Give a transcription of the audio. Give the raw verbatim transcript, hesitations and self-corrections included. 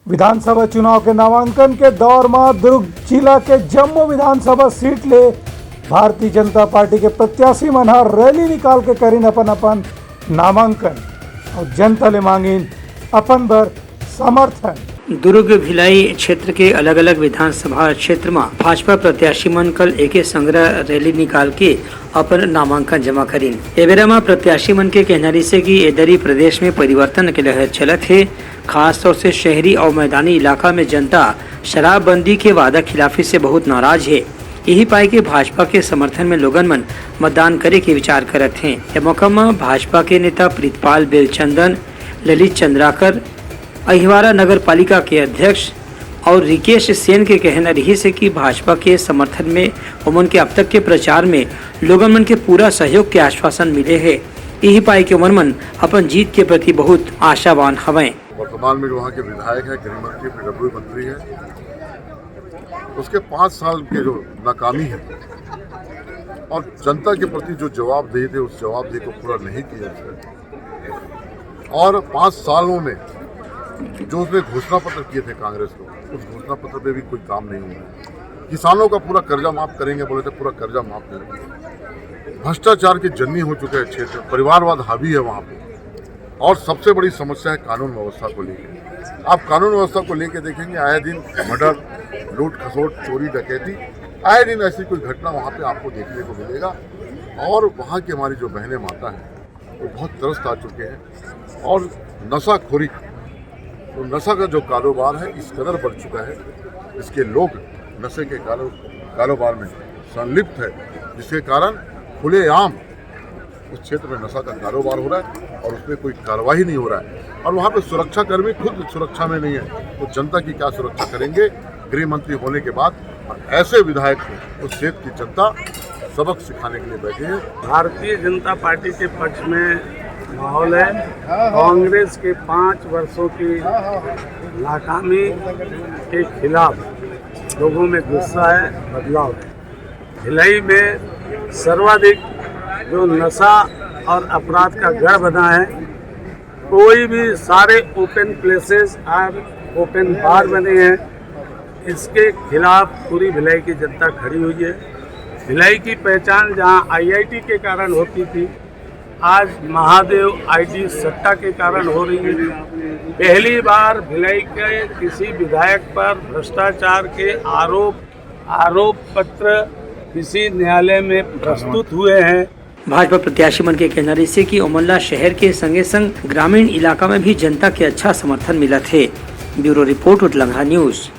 विधानसभा चुनाव के नामांकन के दौर म दुर्ग जिला के जम्मो विधानसभा सीट ले भारतीय जनता पार्टी के प्रत्याशी मन ह रैली निकाल के करिन अपन अपन नामांकन अउ जनता ले मांगिन अपन बर समर्थन। दुर्ग भिलाई क्षेत्र के अलग-अलग विधानसभा क्षेत्र म भाजपा प्रत्याशी मन कल एके संग रैली निकाल के अपन नामांकन जमा करिन। ए बेरा म प्रत्याशी मन के कहना रिहिसे कि ए दरी प्रदेश में परिवर्तन के लहर चलत हे। खास तौर से शहरी अउ मैदानी इलाका में जनता शराबबंदी के वादा खिलाफी से बहुत नाराज हे। इही पाय के भाजपा के समर्थन में लोगन मन मतदान करे के विचार करत हें। ए मौका म भाजपा के नेता प्रीतपाल बेलचंदन, ललित चंद्राकर, अहिवारा नगर पालिका के अध्यक्ष अउ रिकेश सेन के कहना रिहिसे कि भाजपा के समर्थन में ओमन के अब तक के प्रचार में लोगन मन के पूरा सहयोग के आश्वासन मिले हे। इही पाय के ओमन मन अपन जीत के प्रति बहुत आशावान हवंय। वर्तमान में जो वहाँ के विधायक हैं, गृह मंत्री, पीडब्ल्यू मंत्री हैं, उसके पाँच साल के जो नाकामी है और जनता के प्रति जो जवाबदेही थे, उस जवाबदेही को पूरा नहीं किया उसने। और पाँच सालों में जो उसने घोषणा पत्र किए थे कांग्रेस को, उस घोषणा पत्र पे भी कोई काम नहीं हुआ है। किसानों का पूरा कर्जा माफ करेंगे बोले थे, पूरा कर्जा माफ करेंगे। भ्रष्टाचार की जन्नी हो चुका है क्षेत्र, परिवारवाद हावी है वहाँ पे। और सबसे बड़ी समस्या है कानून व्यवस्था को लेकर। आप कानून व्यवस्था को लेकर देखेंगे, आए दिन मर्डर, लूट खसोट, चोरी डकैती, आए दिन ऐसी कोई घटना वहाँ पे आपको देखने को मिलेगा। और वहाँ की हमारी जो बहनें माता हैं, वो बहुत त्रस्त आ चुके हैं। और नशाखोरी, तो नशा का जो कारोबार है, इस कदर बढ़ चुका है, इसके लोग नशे के कारो-, कारोबार में संलिप्त है, जिसके कारण खुलेआम उस क्षेत्र में नशा का कारोबार हो रहा है और उस पर कोई कार्रवाई नहीं हो रहा है। और वहाँ पे सुरक्षाकर्मी खुद सुरक्षा में नहीं है, तो जनता की क्या सुरक्षा करेंगे? गृह मंत्री होने के बाद और ऐसे विधायक को उस क्षेत्र की जनता सबक सिखाने के लिए बैठी है। भारतीय जनता पार्टी के पक्ष में माहौल है। कांग्रेस के पाँच वर्षों की नाकामी के खिलाफ लोगों में गुस्सा है, बदलाव है। भिलाई में सर्वाधिक जो नशा और अपराध का गढ़ बना है, कोई भी, सारे ओपन प्लेसेस और ओपन बार बने हैं। इसके खिलाफ पूरी भिलाई की जनता खड़ी हुई है। भिलाई की पहचान जहां आईआईटी के कारण होती थी, आज महादेव आईटी सट्टा के कारण हो रही है। पहली बार भिलाई के किसी विधायक पर भ्रष्टाचार के आरोप, आरोप पत्र किसी न्यायालय में प्रस्तुत हुए हैं। भाजपा प्रत्याशी मन के कहना रिहिसे कि ओमन ला शहर के संगे संग ग्रामीण इलाका में भी जनता के अच्छा समर्थन मिलत हे। ब्यूरो रिपोर्ट, उतलंघा न्यूज।